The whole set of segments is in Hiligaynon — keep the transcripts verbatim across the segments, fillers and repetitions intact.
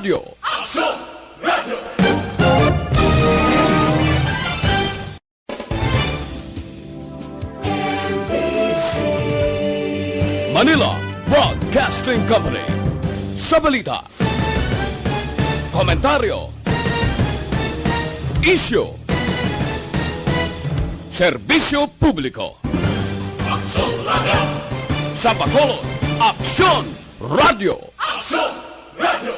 Radio. Manila Broadcasting Company. Sa balita, komentaryo, isyu, serbisyo publiko. Aksyon Radio! Sa Bacolod, Aksyon Radio! Aksyon Radio!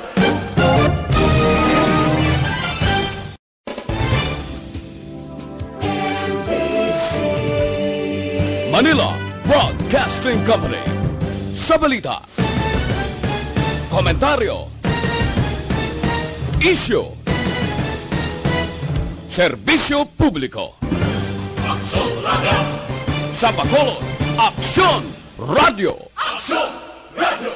Manila Broadcasting Company. Sa balita, komentaryo, isyu, serbisyo publiko. Aksyon Radio! Sa Bacolod, Aksyon Radio! Aksyon Radio!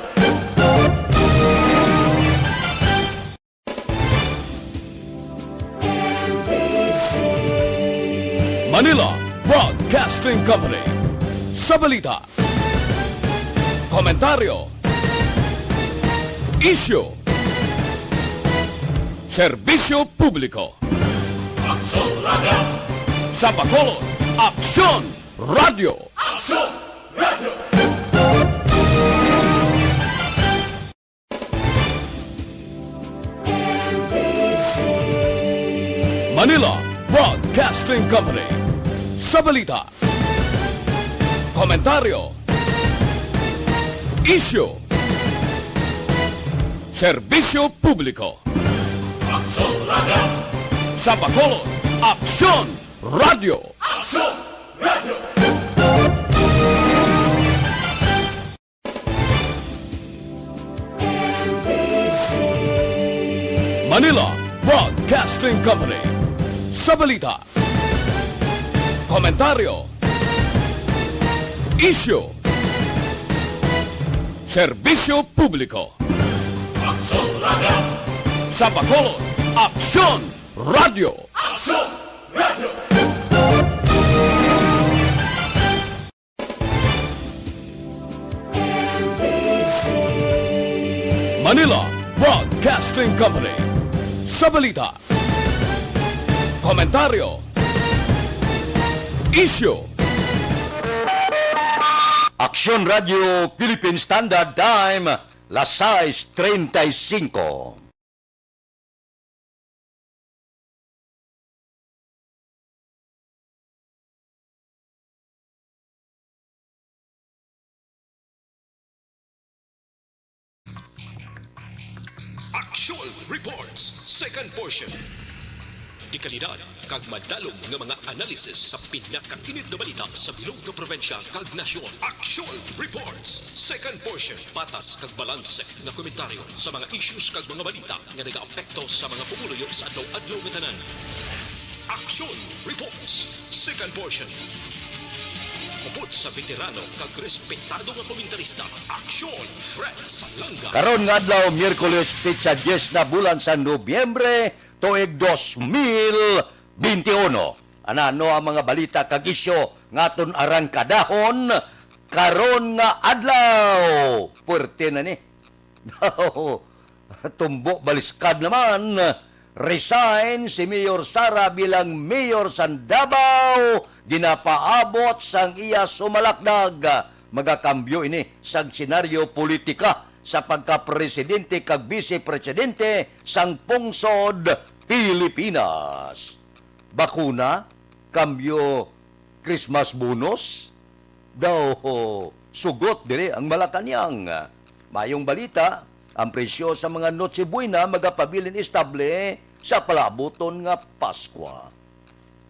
Manila Broadcasting Company. Sa balita, komentaryo, isyu, serbisyo publiko. Aksyon Radio! Sa Bacolod, Aksyon Radio! Aksyon Radio! Manila Broadcasting Company. Sa balita, komentaryo, isyu, serbisyo publiko. Aksyon Radio! Sa Bacolod, Aksyon Radio! Aksyon Radio! Manila Broadcasting Company. Sa balita, komentaryo, isyu, serbisyo publiko. Aksyon Radio! Sa Bacolod, Aksyon Radio! Aksyon Radio! Manila Broadcasting Company. Sa balita, komentaryo, isyu. Aksyon Radio Philippine Standard Time, las sais treinta y cinco. Aksyon Reports, second portion. Dekalidad kag madalom nga mga analisis sa pinakainit nga balita sa bilog nga probinsya kag nasyon. Aksyon Reports, second portion. Patas kag balanse nga komentaryo sa mga issues kag mga balita nga nagaapekto sa mga pumuluyo sa adlaw-adlaw nga tanan. Aksyon Reports, second portion. Upod sa veterano kag respetado nga komentarista, Aksyon Fred Salanga. Karon nga adlaw, Miyerkules, petsa diyes na bulan sa Nobyembre, tuig dos mil benti uno. Ano ang mga balita kag isyu nga aton arangkadahon karon nga adlaw? Puwerte na ni. Tumbo baliskad naman, resign si Mayor Sara bilang mayor sang Davao, ginapaabot sang iya sumalakdag. Magakambyo ini sang senaryo politika sa pagka-presidente kag bise-presidente sang pungsod Pilipinas. Bakuna, kambyo, Christmas bonus, daw sugot diri ang Malacañang. Mayong balita, ang presyo sa mga Noche Buena magapabilin estable sa palaabuton nga Paskwa.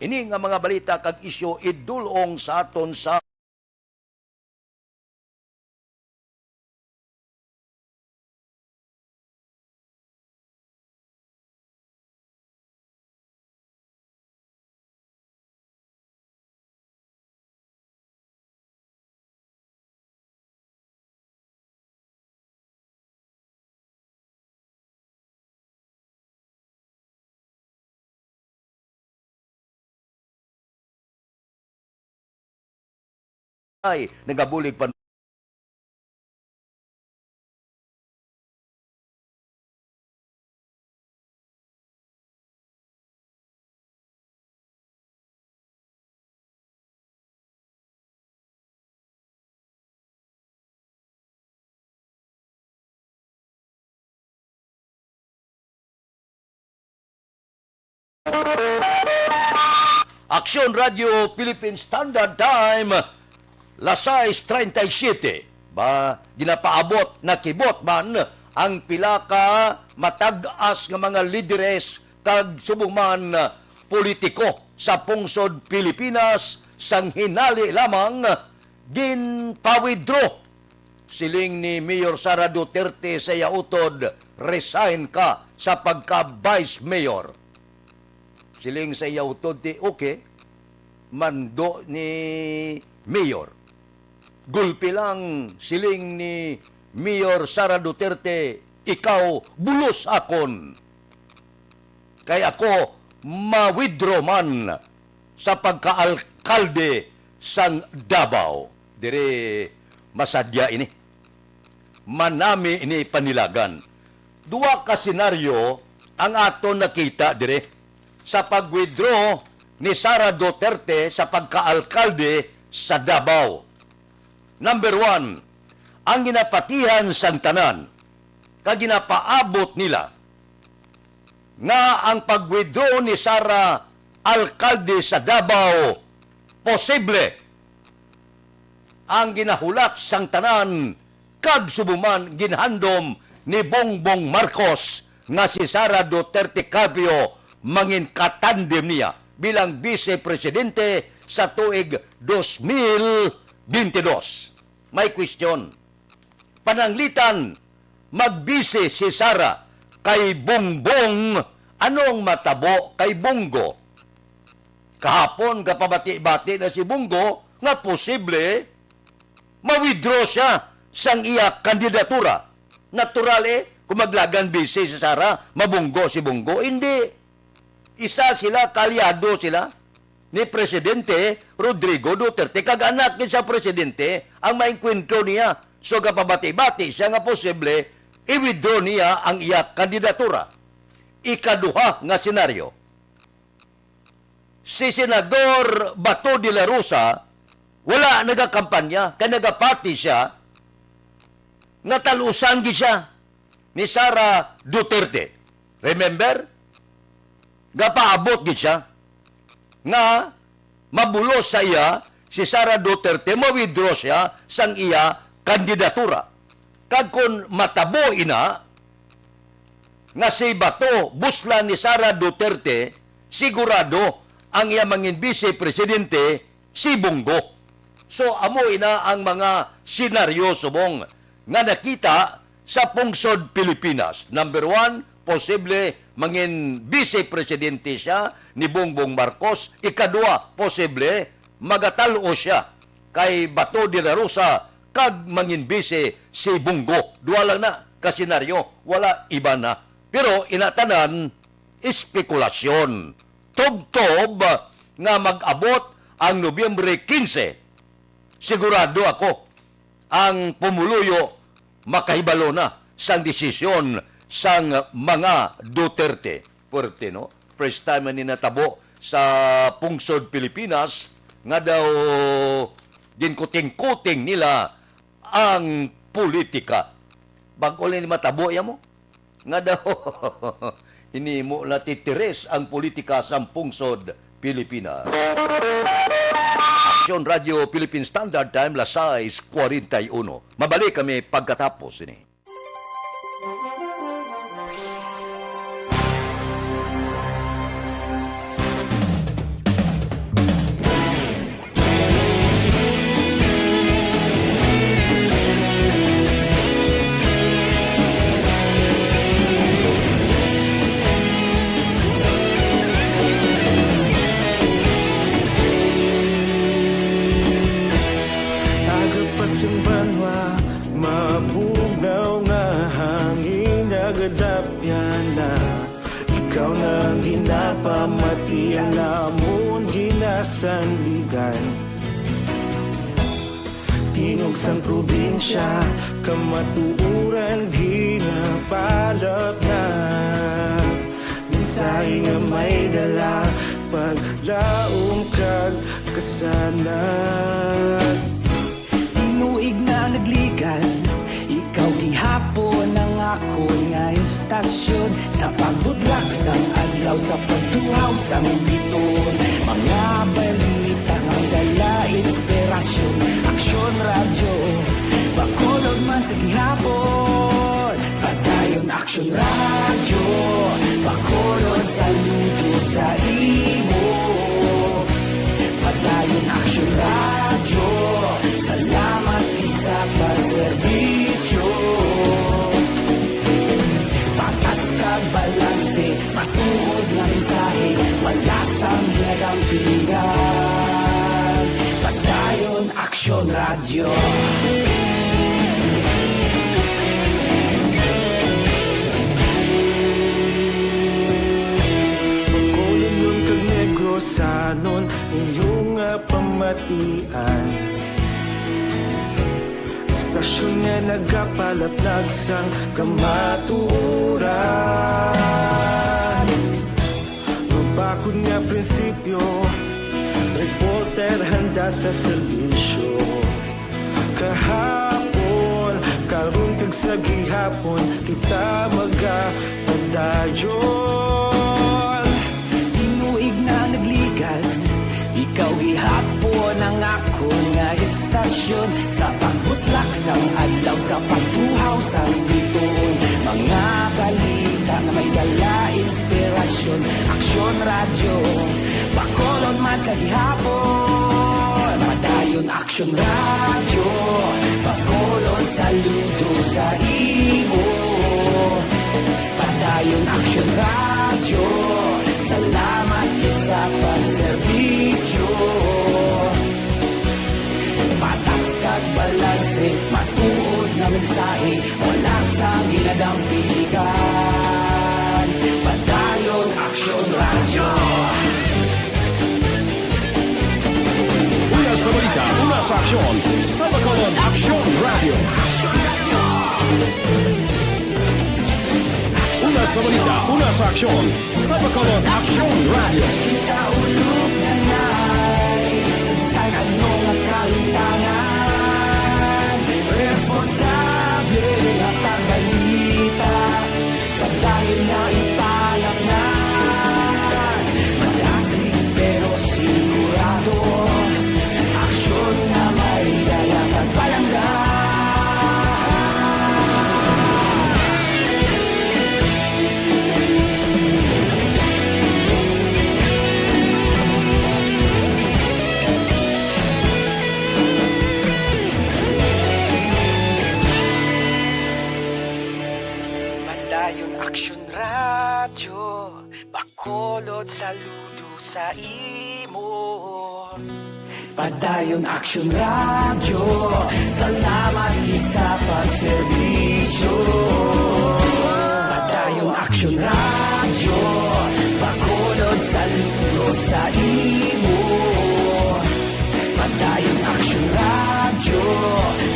Ini nga mga balita kag isyu idul-ong sa aton sa ay nagabulig pa. Aksyon Radio Philippine Standard Time, las sais treinta y siete. Ba, ginapaabot, nakibot man ang pila ka matag-as nga mga lideres kag subong man politiko sa pungsod Pilipinas sang hinali lamang ginpa-withdraw. Siling ni Mayor Sara Duterte sa iya utod, "Resign ka sa pagka-vice mayor." Siling sa iya utod ti, "Okay." Mando ni Mayor. Gulpi lang, siling ni Mayor Sara Duterte, "Ikaw bulos akon. Kay ako ma-withdraw man sa pagkaalkalde sang Davao." Diri masadya ini. Manami ini panilagan. Duha ka senaryo ang aton nakita diri sa pag-withdraw ni Sara Duterte sa pagkaalkalde sa Davao. Number one, ang ginapatihan sang tanan kag ginapaabot nila nga ang pag-withdraw ni Sara, alkalde sa Davao, posible. Ang ginahulat sang tanan kag subong man ginhandom ni Bongbong Marcos nga si Sara Duterte Carpio mangin katandem niya bilang bise presidente sa tuig dos mil binte dos. May question. Pananglitan, magbise si Sara kay Bongbong, ano ang matabo kay Bonggo? Kahapon, gapabati-bati na si Bonggo nga posible ma-withdraw siya sang iya kandidatura. Natural, eh, kung maglagan bise si Sara, mabunggo si Bonggo. Hindi. Isa sila, kaalyado sila ni Presidente Rodrigo Duterte, kag anak gid sa presidente ang maengkwentro niya. So, gapabati-bati siya nga posible i-withdraw niya ang iya kandidatura. Ikaduha nga senaryo, si Senador Bato de la Rosa wala nagakampanya, kay nagapati siya nga talusan gid siya ni Sara Duterte. Remember? Gapaabot gid siya nga mabulos sa iya si Sara Duterte, ma-withdraw siya sang iya kandidatura. Kag kon matabo ina nga si Bato buslan ni Sara Duterte, sigurado ang iya mangin bise presidente si Bonggo. So, amo ina ang mga senaryo subong nga nakita sa pungsod Pilipinas. Number one, posible mangin bise presidente siya ni Bongbong Marcos. Ikadua, posible magatal-o siya kay Bato de la Rosa kag mangin bise si Bonggo. Duha lang na ka senaryo, wala iba na. Pero ina tanan, espekulasyon. Tubtob nga mag-abot ang Nobyembre quince, sigurado ako, ang pumuluyo makahibalo na sang desisyon sang mga Duterte. Puwerte, no? First time man ni natabo sa pungsod Pilipinas nga daw ginkuting-kuting nila ang politika. Bag-o lang ni matabo, ya mo? Nga daw, hinimo na titiris ang politika sa pungsod Pilipinas. Aksyon Radio Philippine Standard Time, las sais cuarenta y uno. Mabalik kami pagkatapos ini. Aga pa sa banwa, mabugnaw nga hangin, nagadapyan na. Ikaw na ang ginapamati, ang amon ginasandigan. Tingog sang probinsya, kamatuoran ginapalapnag. Mensahe nga may dala, paglaom kag kasanag. Tinuig na nagligad, ikaw gihapon Ang akon nga istasyon, sa pagbudlak sang adlaw, sa pagtuhaw sang biton, mga balita nga dala inspirasyon. Aksyon Radyo, Bacolod man sa gihapon. Padayon Aksyon Radyo, Bacolod, saludo sa imo. Padayon Aksyon Radyo, salamat gid sa pagserbisyo. Patas kag balanse, matuod nga mensahe, wala sang ginadampingan. Padayon Aksyon Radyo. Bacolod kag Negrosanon, inyo nga pamatian. Istasyon nga nagapalaplag sang kamatuoran. Mabakod nga prinsipyo, reporter handa sa serbisyo. Kahapon, karon kag sa gihapon, kita magapadayon. Tinuig na nagligad, ikaw gihapon ang akon nga istasyon. Sa pagbutlak sang adlaw, sa pagtuhaw sang bituon, mga balita nga may dala inspirasyon. Aksyon Radyo, Bacolod man sa gihapon. Padayon Aksyon Radyo, Bacolod, saludo sa imo. Padayon Aksyon Radyo, salamat gid sa pagserbisyo. Patas kag balanse, matuod nga mensahe, wala sang ginadampigan. Padayon Aksyon Radyo. Una sa balita, una sa aksyon, sa Bacolod Aksyon Radyo. Una sa balita, una sa aksyon, sa Bacolod Aksyon Radyo. Kita ulog na nay, sa bisan ano nga kahimtangan, responsable nga pagbalita, padayon nga ipalatnan. Madasig pero sigurado, aksyon nga may dala kag palangga. Padayon Aksyon Radyo, Bacolod, saludo sa imo. Padayon Aksyon Radyo, salamat gid sa pagserbisyo. Padayon Aksyon Radyo, Bacolod, saludo sa imo. Padayon Aksyon Radyo,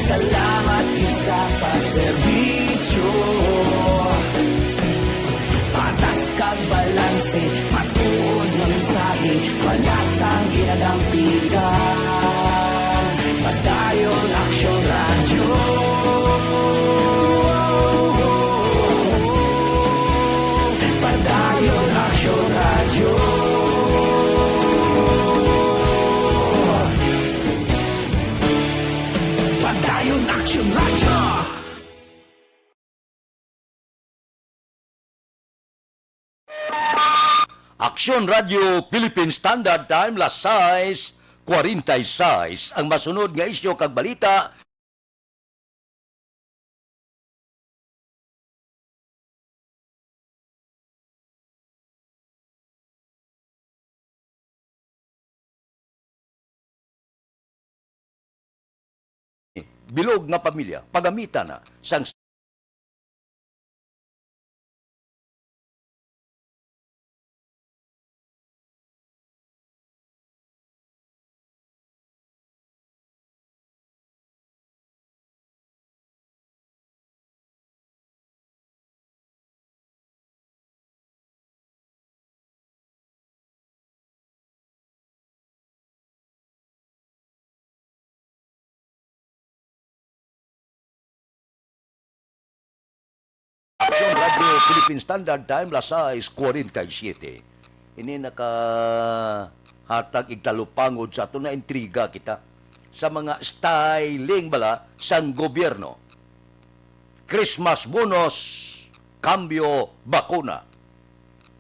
salamat gid sa pagserbisyo. Patas kag balanse, matuod nga mensahe, wala sang ginadampigan. Padayon Aksyon Radyo. Padayon Aksyon Radyo. Padayon Aksyon Radyo. Aksyon Radyo Philippine Standard Time, las sais cuarenta y seis. Ang masunod nga isyu kag balita. Bilog nga pamilya, pagamitan na sang Radyo Philippine Standard Time, las sais cuarenta y siete. Ini nakahatag igtalupangod sa aton na intriga kita sa mga styling bala sang gobyerno. Christmas bonus, kambyo bakuna.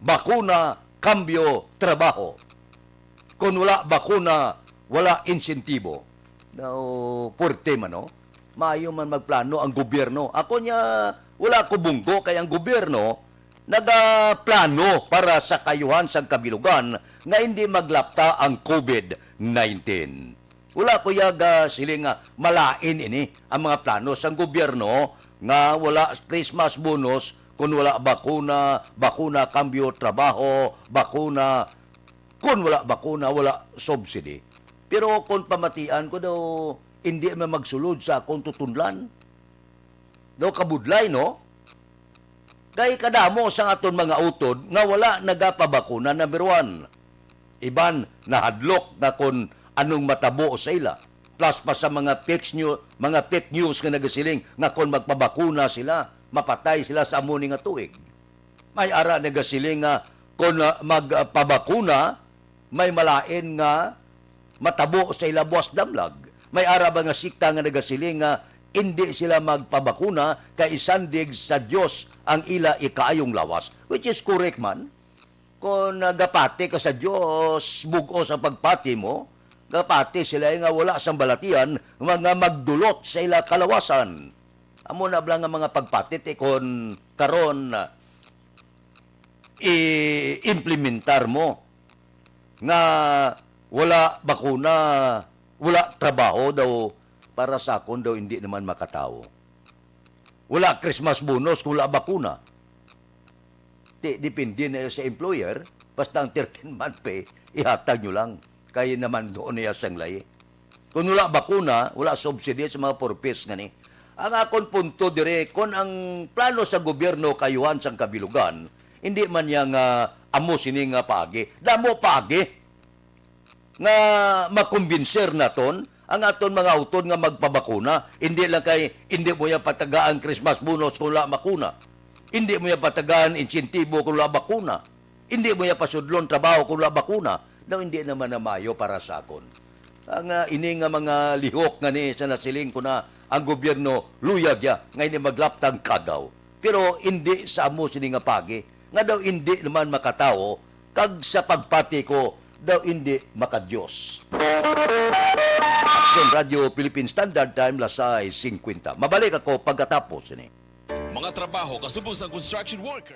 Bakuna, kambyo trabaho. Kon wala bakuna, wala insentibo. Now, puwerte man, no? Maayo man magplano ang gobyerno. Ako niya, wala ko bunggo kay ang gobyerno nagaplano para sa kaayuhan sang kabilugan nga hindi maglapta ang covid nineteen. Wala ko ya gasiling nga malain ini ang mga plano sang gobyerno nga wala Christmas bonus kon wala bakuna, bakuna kambyo trabaho, bakuna kon wala bakuna, wala subsidy. Pero kung pamatian ko daw, hindi man magsulod sa akong tutunlan. Daw kabudlay, no? Kay kadamo sa aton mga utod nga wala nagapabakuna, number one. Iban nahadlok nga kon anong matabo sa ila. Plus pa sa mga fake news, mga fake news nga nagasiling nga kon magpabakuna sila, mapatay sila sa amo ni nga tuig. May ara nagasiling nga kon, ah, magpabakuna, may malain nga matabo sa ila buwas damlag. May ara ba nga sikta nga nagasiling nga indi sila magpabakuna kay isandig sa Dios ang ila ikaayong lawas, which is correct man. Kon, ah, gapati ka sa Dios, bug-os ang pagpati mo, gapati sila nga wala sang balatian, mga magdulot sa ila kalawasan. Amo na bala nga mga pagpati ti kon karon, ah, i-implementar mo nga wala bakuna, wala trabaho daw, para sa akon daw hindi naman makatawo. Wala Christmas bonus kung wala bakuna. Ti, depende na sa employer, basta ang thirteen month pay, ihatag nyo lang. Kay naman doon niya sang layi. Kung wala bakuna, wala subsidy sa mga purpose nga ni. Ang akon punto dire, kung ang plano sa gobyerno kaayuhan sang kabilugan, hindi man niya nga amo sini nga paagi. Damo paagi nga makumbinser naton ang aton mga utod nga magpabakuna. Hindi lang kay hindi mo ya patagaan Christmas bonus kung wala bakuna. Hindi mo ya patagaan insentibo kung wala bakuna. Hindi mo ya pasudlon trabaho kung wala bakuna. Daw hindi naman na maayo para sa akon. Ang, ah, ini nga mga lihok nga ni sa nasiling ko na ang gobyerno luyag ya nga hindi maglaptang kagaw. Pero hindi sa amo sini nga paagi nga daw hindi naman makatawo kag sa pagpati ko daw hindi makadiyos. Aksyon Radio Philippine Standard Time, las sais cincuenta. Mabalik ako pagkatapos sini. Mga trabaho kasubong sang construction worker.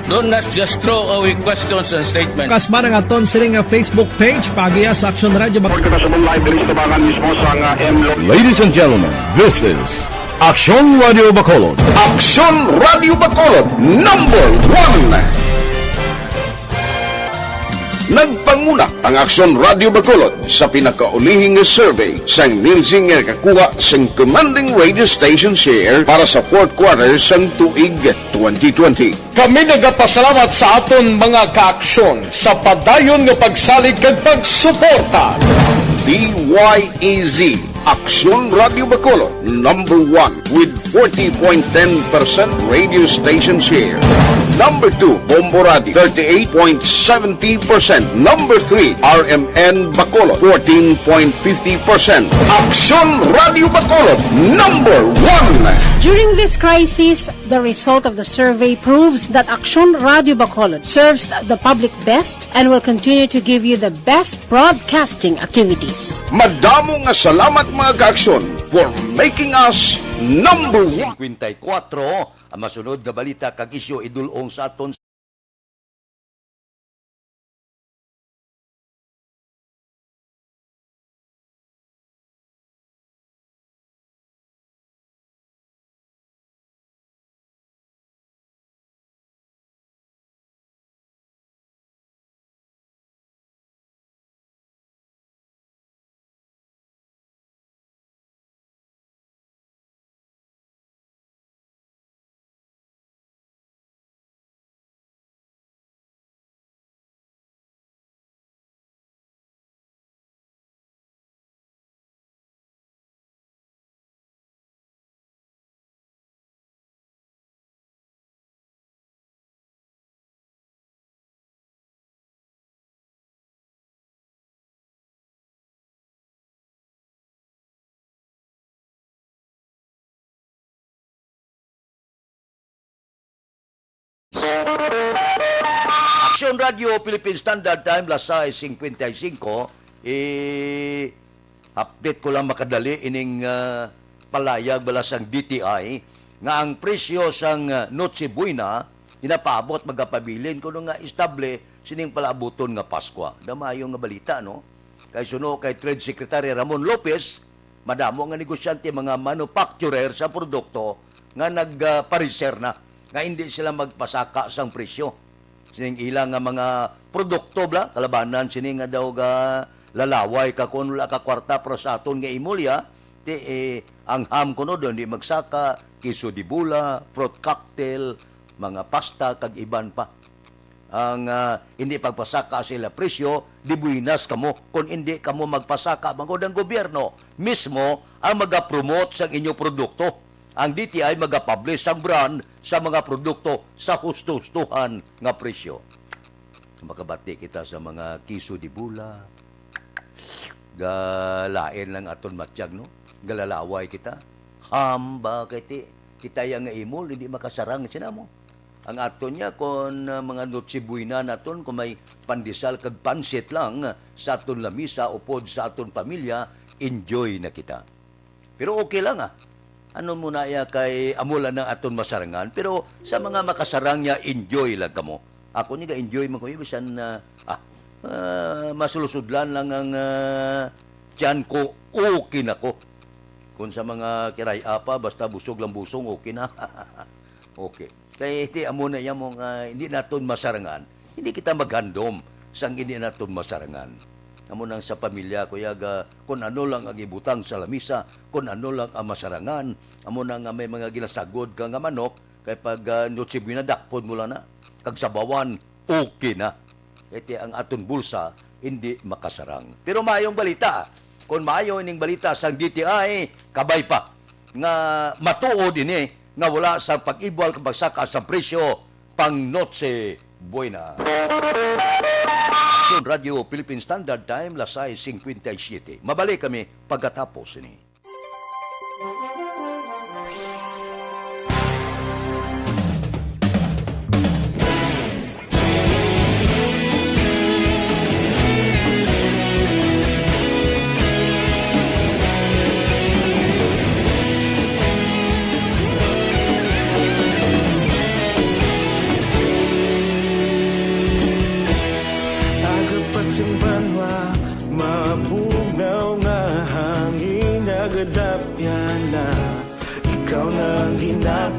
Don't not just throw away questions and statements. Kasma nga aton sini nga Facebook page, paagiha sa Aksyon Radio Bak- Report kita sa mong live diri sa tabangan mismo sa nga M Lo- Ladies and gentlemen, this is Aksyon Radio Bacolod. Aksyon Radio Bacolod, number one. Nagpanguna ang Aksyon Radio Bacolod sa pinakaulihi nga survey sang Nielsen nga nakakuha sang commanding radio station share para sa fourth quarter sang tuig twenty twenty. Kami nagapasalamat sa aton mga kaaksyon sa padayon nga pagsalig kag pagsuporta. D Y E Z, Aksyon Radio Bacolod, number one with forty point ten percent radio station share. Number two, Bombo Radio, thirty-eight point seventy percent. Number three, R M N Bacolod, fourteen point fifty percent. Aksyon Radio Bacolod, number one. During this crisis, the result of the survey proves that Aksyon Radio Bacolod serves the public best and will continue to give you the best broadcasting activities. Madamo nga salamat, mga kaaksyon, for making us number one. Singkwenta y kuwatro, ang masunod nga balita kag isyu idul-ong sa aton. Aksyon Radio Philippine Standard Time, las sais singkwenta y singko. I-update ko lang makadali ining, ah, palayag bala sang D T I nga ang presyo sang, ah, Noche Buena ginapaabot magapabilin kuno nga estable sining palaabuton nga Paskwa. Daw maayo nga balita, no? Kay suno kay Trade Secretary Ramon Lopez, madamo nga negosyante, mga manufacturer sa produkto nga nagpareserna nga hindi sila magpasaka sang presyo sining ila nga mga produkto, bala, kalabanan sini nga daw ga lalaway ka kon wala ka kwarta, pero sa aton nga imulya, ti, eh, ang ham kuno daw hindi magsaka, queso de bola, fruit cocktail, mga pasta, kag iban pa. Ang, ah, hindi pagpasaka sa ila presyo, de buenas kamo. Kon hindi kamo magpasaka, bangod ang gobyerno mismo ang magapromote sang inyo produkto. Ang D T I magapublish sang brand sa mga produkto sa husto-hustohan nga presyo. Makabati kita sa mga queso de bola. Galain lang aton matyag, no? Galalaway kita. Hamba kay ti, kita ya nga imol, hindi makasarang sina mo. Ang aton niya, kung, ah, mga Noche Buena naton, kung may pandesal kag pansit lang sa aton lamisa upod sa aton pamilya, enjoy na kita. Pero okay lang, ah. Ano mo na iya kay amo lang ang aton masarangan, pero sa mga makasarang niya, enjoy lang kamo. Ako ni ga-enjoy man ko, bisan, ah, ah, ah, masulusudlan lang ang, ah, tiyan ko, okay na ko. Kung sa mga kiray-a pa, basta busog lang busong, okay na. Okay. Kay ti amo na iya mo nga hindi naton masarangan, hindi kita maghandom sang hindi naton masarangan. Amo nang sa pamilya, kuya, ga, kung ano lang ang ibutang sa lamisa, kung ano lang ang masarangan, amo na nga may mga ginasagod ka nga manok, kay pag, ah, Noche Buena, dakpon mo lang na. Kag sabawan, okay na. Kay ti ang aton bulsa hindi makasarang. Pero maayong balita, kung maayo ining balita sang D T I, kabay pa nga matuod ini nga wala sa pag-ibwal kag pagsaka sa presyo pang Noche Buena. Aksyon Radio Philippine Standard Time, las sais singkwenta y siyete. Mabalik kami pagkatapos ini.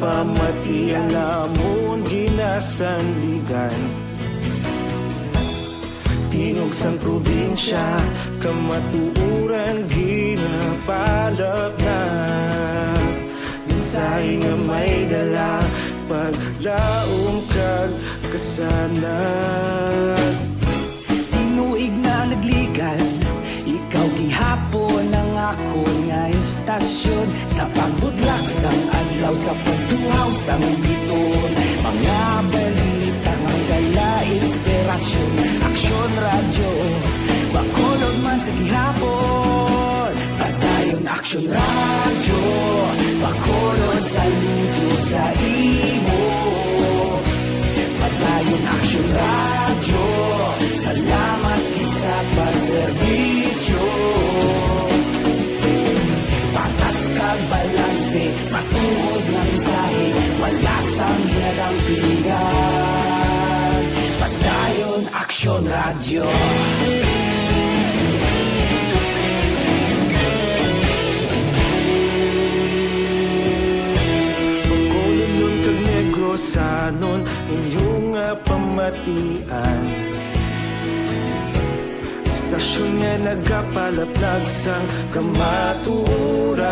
Pamatian namon ginasandigan, tingog sang probinsya, kamatuoran ginapalapnag. Mensahe nga may dala, paglaom kag kasanag. Tinuig na nagligan, ikaw gihapon ang akon nga estasyon. Sa pagbudlak sang adlaw, sa pagtuhaw sang bituon, mga balita nga dala inspirasyon. Aksyon Radyo, Bacolod man sa gihapon. Padayon Aksyon Radyo, Bacolod, saludo sa imo. Padayon Aksyon Radyo, salamat gid sa pagserbisyo. Patas kag balanse, matuod nga mensahe, wala sang ginadampigan. Padayon Aksyon Radyo. Bacolodnon kag Negrosanon, inyo nga pamatian. Estasyon nga nagapalaplag sang kamatuoran.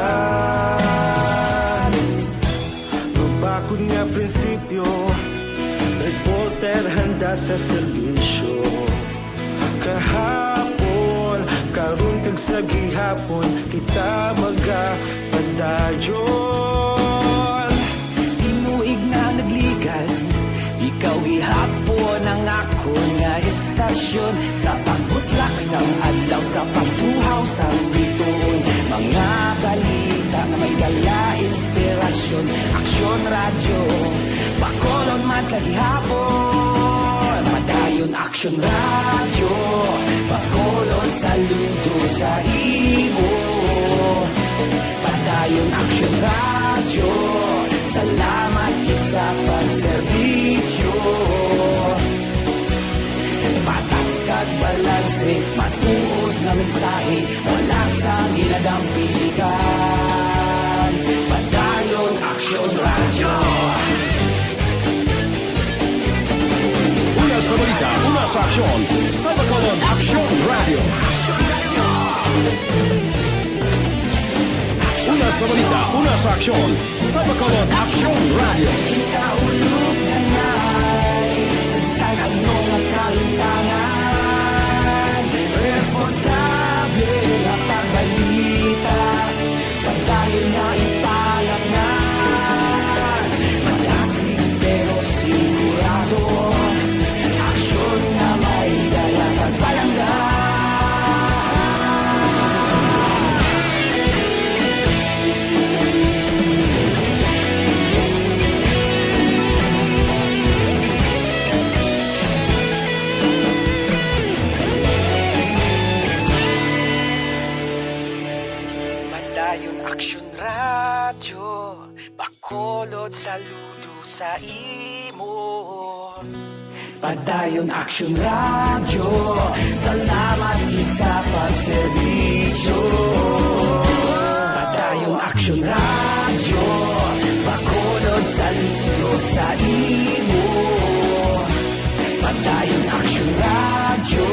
Mabakod nga prinsipyo, reporter handa sa serbisyo. Kahapon, karon kag sa gihapon, kita magapadayon. Tinuig na nagligan, ikaw gihapon ang akon nga estasyon. Sa pagbutlak sang adlaw, sa pagtuhaw sang bituon, mga balita nga may dala inspirasyon. Aksyon Radyo, Bacolod man sa gihapon. Padayon Aksyon Radyo, Bacolod, saludo sa imo. Padayon Aksyon Radyo, salamat gid sa pagserbisyo. Patas kag balanse, matuod nga mensahe, wala sang ginadampigan. Padayon Aksyon Radyo. Una sa balita, una sa aksyon, sa Bacolod Aksyon Radyo. Una sa balita, una sa aksyon, sa Bacolod Aksyon Radyo. Kita ulog na ngay, sa ano nga kalimtangan, responsable nga pagbalita. Padayon nga ipalapngan, malasig pero sigurado. Aksyon nga may dala kag palangga. Padayon Aksyon Radyo, Bacolod, saludo sa imo. Padayon Aksyon Radyo, salamat gid sa pagserbisyo. Padayon Aksyon Radyo, Bacolod, saludo sa imo. Padayon Aksyon Radyo,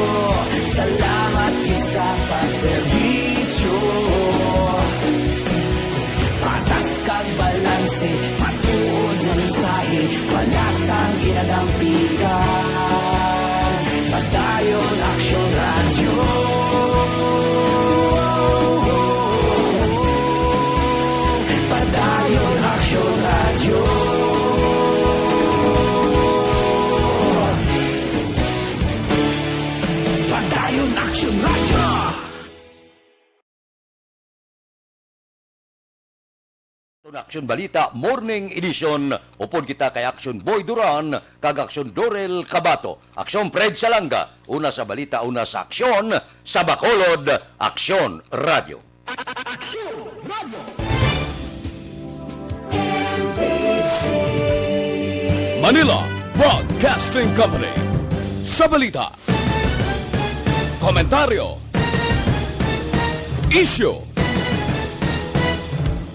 salamat gid sa pagserbisyo. Patas kag balanse, matuod nga mensahe, wala sang ginadampigan. Padayon Aksyon Radyo. Padayon Aksyon Radyo. Padayon Aksyon Radyo. Aksyon Balita Morning Edition, upod kita kay Aksyon Boy Duran kag Aksyon Dorel Cabato. Aksyon Fred Salanga, una sa balita, una sa aksyon, sa Bacolod, Aksyon Radyo. Aksyon Radyo. Manila Broadcasting Company. Sa balita, komentaryo, isyu,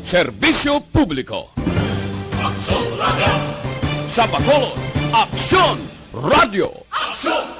serbisyo publiko. Aksyon Sa Bacolod, Aksyon Radio. Aksyon!